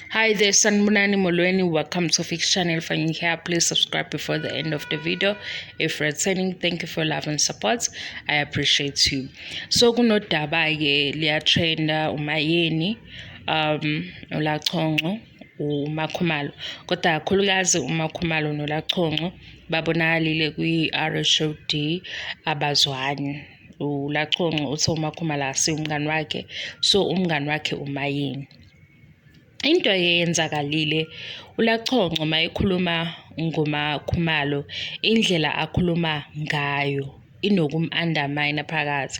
Hi there, Sanibonani, Molweni. Welcome to Fix Channel. If you're here, please subscribe before the end of the video. If returning, thank you for love and support. I appreciate you. So kunodaba-ke liyatrenda, uMayeni, uLaConco, uMakhumalo. Kodwa kakhulukazi uMakhumalo noLaConco babonakalile kwi-RHOD abazwani. ULaConco uthi uMakhumalo asiye umngani wakhe, so umngani wakhe uMayeni. Into eyenzakalile, uLaConco mayekhuluma ngoMakhumalo, indlela akhuluma ngayo inokum-undermine phakathi.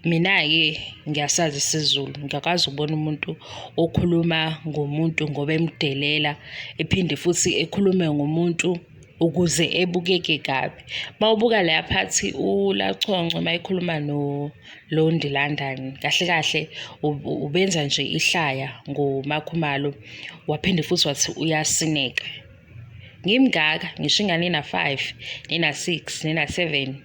Mina-ke ngiyasazi isiZulu, ngiyakwazi ukubona umuntu okhuluma ngomuntu ngoba emdelela, ephinde futhi ekhulume ngomuntu ukuze ebukeke kabi. Mawubuka leya phathi uLaConco mayekhuluma noLondi London, kahle kahle ubenza nje ihlaya ngoMakhumalo, waphinde futhi wathi uyasineka. Ngimngaka ngisho ingane ina-5, nina-6, nina-7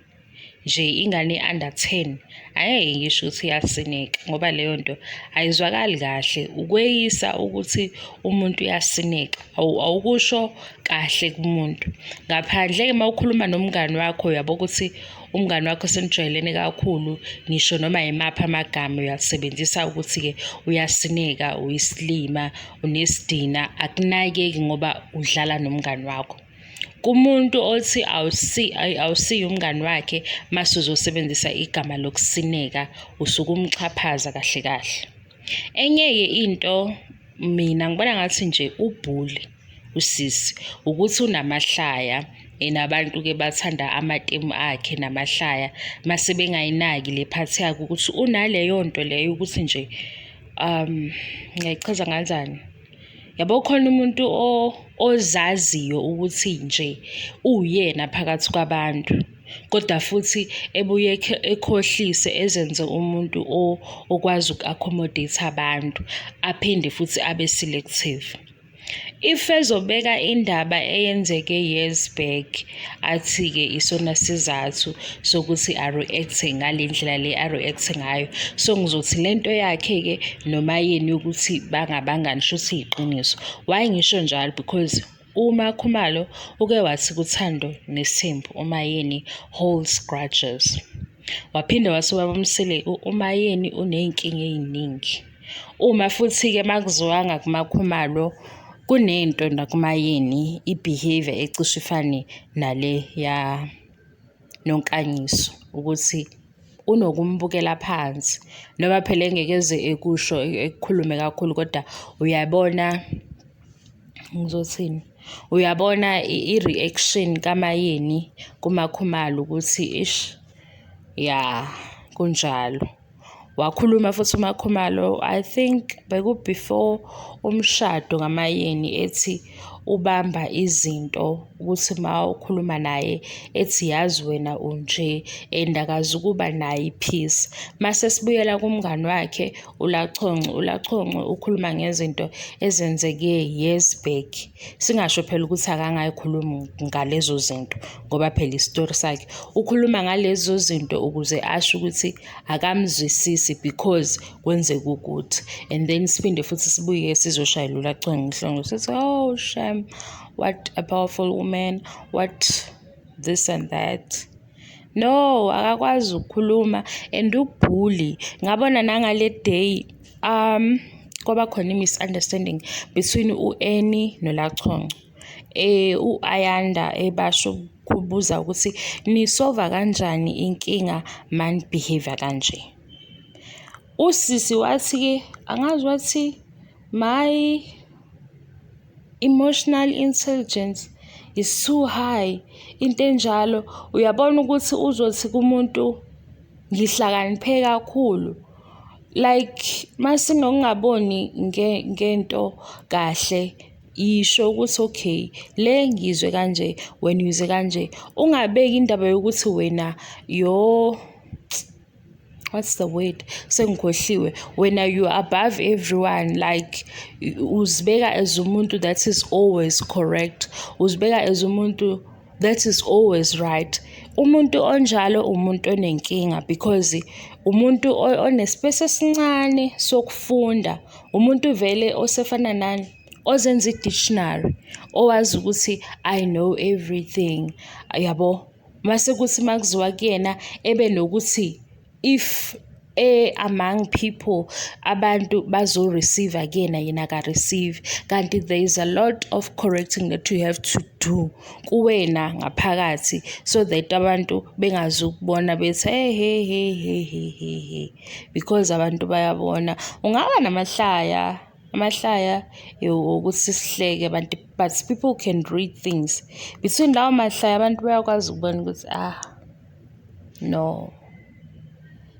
nje, ingane under 10 angeke ngisho ukuthi iyasineka, ngoba leyo nto ayizwakali kahle. Ukweyisa ukuthi umuntu uyasineka, awukusho kahle kumuntu. Ngaphandle-ke uma ukhuluma nomngani wakho, uyabo ukuthi umngani wakho senijwayelene kakhulu, ngisho noma yimaphi amagama uyasebenzisa ukuthi-ke uyasineka, uyisilima, unesidina, akunakeki ngoba udlala nomngani wakho. Kumuntu othi awusiye umngani wakhe, mase uzosebenzisa igama lokusineka, usuke umxhaphaza kahle kahle. Enye-ke into, mina ngibona ngathi nje ubhuli usisi ukuthi unamahlaya, nabantu-ke bathanda amatemu akhe namahlaya, mase bengayinaki le phathi yakhe ukuthi unaleyo nto leyo ukuthi nje ngiyayichaza kanjani? Yabo, khona umuntu ozaziyo ukuthi nje uwuyena phakathi kwabantu, kodwa futhi ebuye ekhohlise, ezenze umuntu okwazi uku-accommodate abantu, aphinde futhi abe selective. If ezobeka indaba eyenzeke years back, athi-ke isona sizathu sokuthi a-react-e ngale ndlela le a-react-e ngayo, so ngizothi lento yakhe-ke noMayeni yokuthi bangabangani shuthi iyiqiniso. Why ngisho njalo? Because uMakhumalo uke wathi kuThando Nesithembu uMayeni holds grudges. Waphinde wathi ubaba uMseleku uMayeni uney'nkinga ey'ningi. Uma futhi-ke makuziwa kuMakhumalo, kunento nakuMayeni, i-behaviour ecishe ifane nale ya Nonkanyiso, ukuthi unokumbukela phansi, noma phela engeke eze ekusho, ekukhulume kakhulu, kodwa uyabona, ngizothini, uyabona i-reaction kaMayeni kuMakhumalo ukuthi ish, ya, kunjalo. Wakhuluma futhi uMakhumalo, I think beku-before umshado kaMayeni, ethi ubamba izinto ukuthi uma ukhuluma naye ethi yazi wena unje, and akazukuba nayo i-peace. Mase sibuyela kumngani wakhe uLaConco, uLaConco ukhuluma ngezinto ezenzeke years back. Singasho phela ukuthi akangayikhulumi ngalezo zinto ngoba phela isitori sakhe. Ukhuluma ngalezo zinto ukuze asho ukuthi akamzwisisi because kwenzeka ukuthi. And then siphinde futhi sibuye sizoshayela uLaConco ihlombe sithi, "Oh shame, what a powerful woman, what this and that." No, akakwazi ukukhuluma and ubhuli. Ngabona nangale day kwaba khona i-misunderstanding between u-Annie noLaConco. U-Ayanda ebasho kubuza ukuthi nisolva kanjani inkinga mani-behave kanje. Usisi wathi-ke, angazi, wathi my emotional intelligence is too high, into enjalo. Uyabona ukuthi uzothi kumuntu ngihlakaniphe kakhulu. Like masinokungaboni ngento kahle, yisho ukuthi okay, le ngizwe kanje, wena uyizwe kanje. Ungabeki indaba yokuthi wena yo, what's the word, sengikhohliwe, wena you are above everyone, like uzibeka as umuntu that is always correct, uzibeka as umuntu that is always right. Umuntu onjalo umuntu onenkinga, because umuntu onespace esincane sokufunda, umuntu vele osefana nani. Ozenza i-dictionary, owazi ukuthi I know everything, yabo. Mase kuthi uma kuziwa kuyena ebe nokuthi if among people abantu bazo-receive-a kuyena, yena aka-receive. Kanti there is a lot of correcting that you have to do kuwena ngaphakathi so that abantu bengazukubona bethi, "Hey, hey, hey, hey, hey, hey, hey," because abantu bayabona. Ungaba namahlaya, amahlaya ukuthi sihleke abantu, but people can read things. Between lawo mahlaya abantu bayakwazi ukubona ukuthi, ah, no.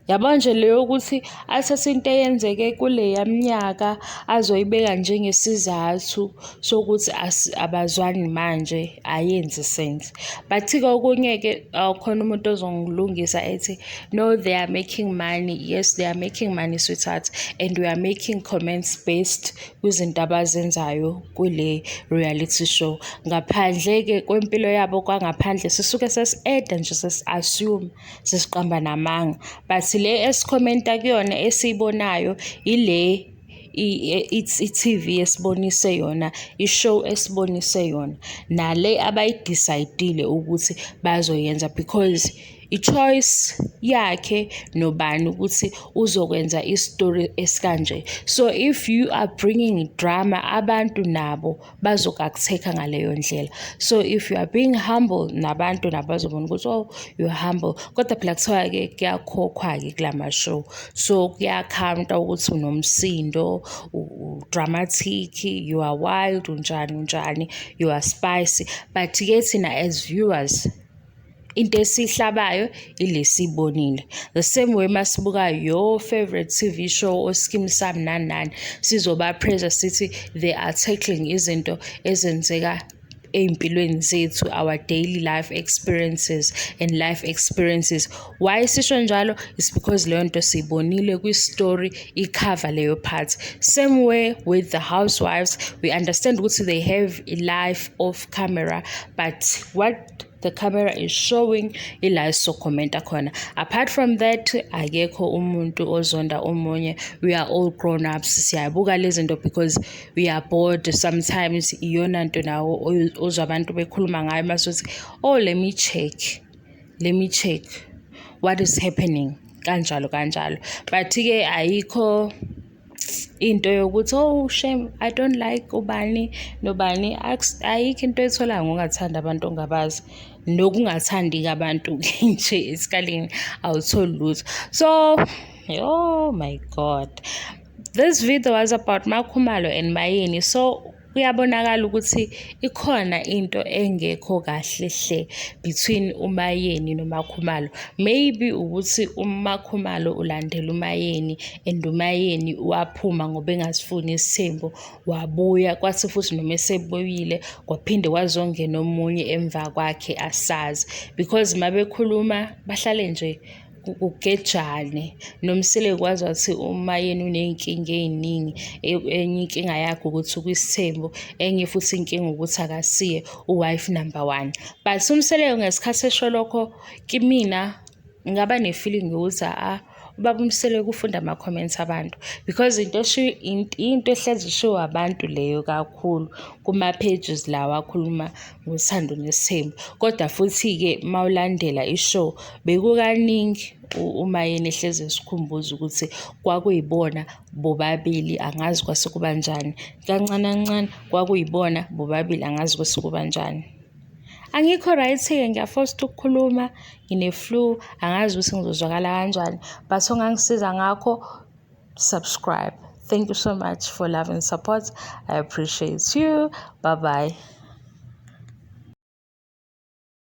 Yabo nje le yokuthi athathe into eyenzeke kuleya minyaka azoyibeka njengesizathu sokuthi abazwani manje, ayenzi sense. But-ke okunye-ke khona umuntu ozongilungisa ethi, "No, they are making money." Yes, they are making money, sweetheart, and we are making comments based kwizinto abazenzayo kule reality show. Ngaphandle-ke kwempilo yabo kwangaphandle sisuke sesi-add-a nje, sesi-assume, sesiqamba namanga. But le esi-comment-a kuyona esiyibonayo ile i-TV esibonise yona, i-show esibonise yona, nale abayi-decide-ile ukuthi bazoyenza because i-choice yakhe nobani ukuthi uzokwenza isitori esikanje. So if you are bringing drama, abantu nabo bazoku-attack-a ngaleyo ndlela. So if you are being humble, nabantu nabo bazobona ukuthi, oh, you are humble. Kodwa phela kuthiwa-ke kuyakhokhwa-ke kulama-show. So kuya-count-a ukuthi unomsindo, u-dramatic, you are wild, unjani unjani, you are spicy. But-ke thina as viewers, into esiyihlabayo ile esiyibonile. The same way masibuka your favorite TV show, o-Skeem Saam, nani nani, sizoba-praise sithi they are tackling izinto ezenzeka ey'mpilweni zethu, our daily life experiences and life experiences. Why sisho njalo? It's because leyo nto siyibonile kwi-story i-cover leyo part. Same way with the housewives, we understand ukuthi they have a life off camera, but what the camera is showing ila esizo-comment-a khona. Apart from that, akekho umuntu ozonda omunye. We are all grown ups. Siyabuka lezi zinto because we are bored sometimes. Iyona nto nawo ozwa abantu bekhuluma ngayo mase uthi, "Oh, let me check, let me check what is happening," kanjalo kanjalo. But-ke ayikho into yokuthi, oh shame, I don't like ubani nobani. Ayikho into oyitholayo ngokungathandi abantu ongabazi, nokungathandi-ke abantu-ke nje esikalini awutholi lutho. So, oh my God, this video was about MaKhumalo and Mayeni. So kuyabonakala ukuthi ikhona into engekho kahle hle between uMayeni noMaKhumalo. Maybe ukuthi uMaKhumalo ulandela uMayeni and uMayeni waphuma ngoba engasifuni isithembu, wabuya, kwathi futhi noma esebuyile kwaphinde kwazongena omunye emva kwakhe, asazi. Because uma bekhuluma bahlale nje kugejane. NoMseleku waze wathi uMayeni uney'nkinga ey'ningi, enye inkinga yakhe ukuthi ukwisithembu, enye futhi inkinga ukuthi akasiye u-wife number one. But uMseleku ngesikhathi esho lokho, kimina ngaba ne-feeling yokuthi ubaba uMseleku ufunda ama-comments abantu because into ehlezi ishiwo abantu leyo kakhulu kuma-pages lawa akhuluma ngothando nesithembu. Kodwa futhi-ke uma ulandela i-show, bekukaningi uMayeni ehlezi esikhumbuza ukuthi kwakuyibona bobabili, angazi kwase kubanjani. Kancane kancane kwakuyibona bobabili, angazi kwase kubanjani. Angikho right-ke, ngiya-forced ukukhuluma, ngine-flu, angazi ukuthi ngizozwakala kanjani, but ongangisiza ngakho, subscribe. Thank you so much for love and support. I appreciate you. Bye bye.